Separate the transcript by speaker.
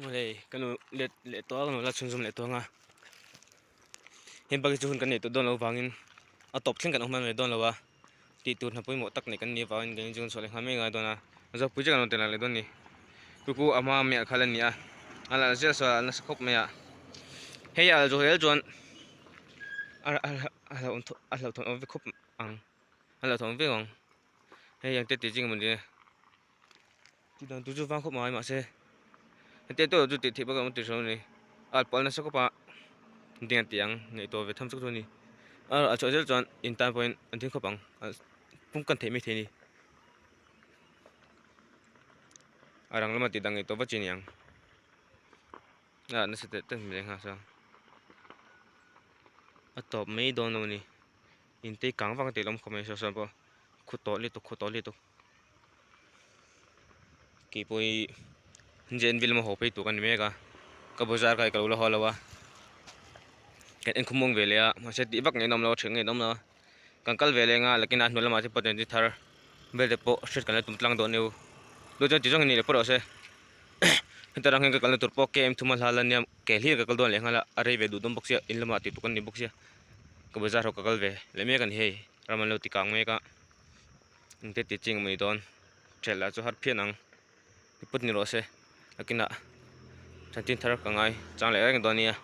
Speaker 1: Hei ka nu let leh tawh a ka nu la chhunzawm leh tawh ang a heng bak hi chu hun kan neih tawh dawn loh avangin a tawp thleng kan awm hman ve dawn lo a tih tur hna pawimawh tak neih kan nih avangin kan inchung chhuah leh nghal mai ngai dawn a zawkpui chiah kan rawn tel leh dawn a ni chu chu a hma ami ah khan a ni a a la zel sawn a nasa khawp mai a hei a zawh zel chuan a a hlauhthawn awm ve khawp ang a hlauhthawn viau ang hei ang te tih chi nge mawni. Tih dan tur chu vang khawp mai mahse hetiang tawh chu tih theih bak a awm tih hriat a ni a pal nasa khawp a ding a tih ang ngaihtuah ve tham chak chu a ni a a chhuah zel chuan in tan pawhin an thing khawp ang pum kan theih maithei a ni a rang lama tih dan ngaihtuah vat chi a ni ang a nasa teh teh mai nghal chuan a tawp mai dawn lo a ni in te kang vak a tih lawm khawp mai saw sawn pawh khu tawh lutuk khu tawh lutuk. Keipawh hi JNV lama haw phei tur ka ni mek a ka bazar kha ka lo la haw lo a kan en khawmuang ve leh a mahse tih vak ngei a awm lo a thian ngei a awm lo a kan kal ve leh anga lakin a hnuai lamah te pawh chanchin thar vel te pawh hriat kan la tum tlang dawn aniu chu chuan ti zawng hi ni leh pawh rawh se heta rang hian ka kalna tur pawh km thum a hla la nia ke hlir ka kal dawn leh nghal a a rei ve duh dawn bawk sia in lamah tih tur kan ni bawk sia ka bazar ho ka kal ve leh mek a ni hei ram an lo ti kang mek a. Engte tih ching mai dawn ṭhelh lah chu har phian ang i put ni rawh se nakinah chanchin thar ka ngai chang leh reng dawn nia.